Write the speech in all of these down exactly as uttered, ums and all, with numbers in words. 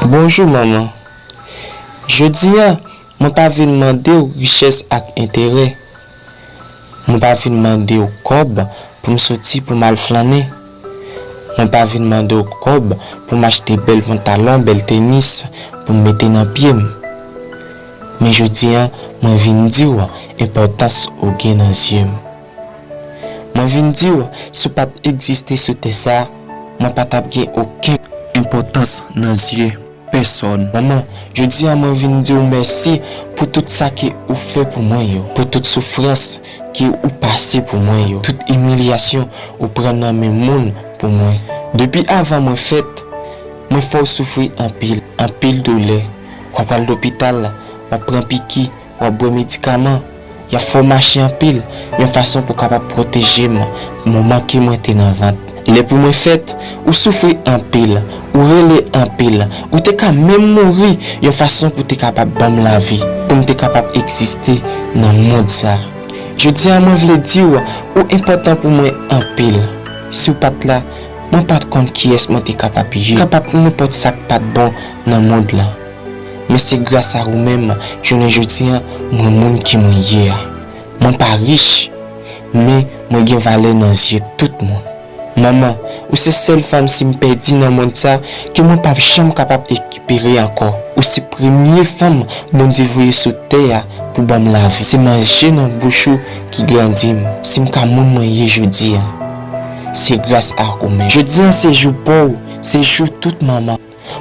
Bonjou, manman. Jodi a, mwen pa vin mande w richès ak enterè. Mwen pa vin mande w kòb pou m soti pou m al flannen. Mwen pa vin mande w kòb pou m achte bèl pantalon, bèl tenis pou m mete nan pye m. Men jodi a, mwen vin di w enpòtans ou gen nan zye m. Mwen vin di w, si w pa t egziste sou tè sa a, mwen pa t ap gen okenn enpòtans nan zye pèsòn. Manman, jodi a mwen vin di w mèsi pou tout sa ke ou fè pou mwen yo, pou tout soufrans ke ou pase pou mwen yo, tout imilyasyon ou pran nan men moun pou mwen. Depi avan mwen fèt, mwen fè w soufri anpil, anpil doulè. W ap al lopital, w ap pran piki, w ap bwè medikaman, y ap fè w mache anpil, yon fason pou w kapab pwoteje m moman ke mwen te nan vant. Lè pou mwen fèt, ou soufri anpil, ou rele anpil, ou te ka menm mouri yon fason pou w te kapab ban m lavi, pou m te kapab egziste nan mond sa. Jodi a, mwen vle di w, ou enpòtan pou mwen anpil. Si w pa t la, mwen pa t konn kiyès mwen te kapab ye. Kapab nenpòt sa k pa t bon nan mond lan. Men se gras a ou menm, jounen jodi a, mwen moun ke mwen ye a. Mwen pa rich, men mwen gen valè nan zye tout moun. Manman, ou se sèl fanm si m pèdi nan mond sa ke mwen p ap janm kapab rekipere ankò. Ou se premye fanm Bondye voye sou tè a pou ban m lavi. Se manje nan bouch ou ki grandi m. Si m ka moun mwen ye jodi a, se gras a ou menm. Jodi a se jou pa w, se jou tout manman.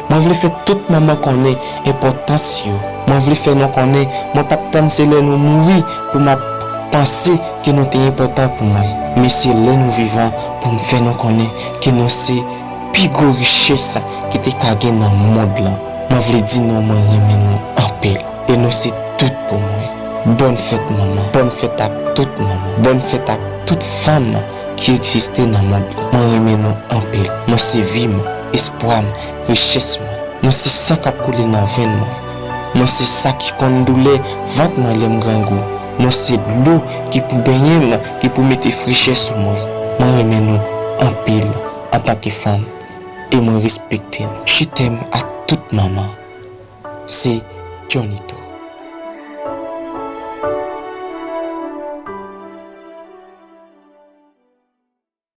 Mwen vle fè tout manman konnen enpòtans yo. Mwen vle fè nou konnen mwen p ap tann se lè nou mouri pou m ap panse ke nou te enpòtan pou mwen. Men se lè nou vivan pou m fè nou konnen ke nou se pi gwo richès ki te ka gen nan mond lan. Mwen vle di nou mwen renmen nou anpil. E nou se tout pou mwen. Bòn fèt manman. Bòn fèt ak tout manman. Bòn fèt ak tout fanm ki egziste nan mond lan. Mwen renmen nou anpil. Nou se vi m, espwa m, richès mwen. Nou se san k ap koule nan venn mwen. Nou se sa ki konn doulè vant mwen lè m grangou. Nou se dlo ki pou benyen m, ki pou mete frechè sou mwen. Mwen renmen nou anpil antanke fanm e mwen respekte nou. Je t'aime a tout manman. Se Johnny Two.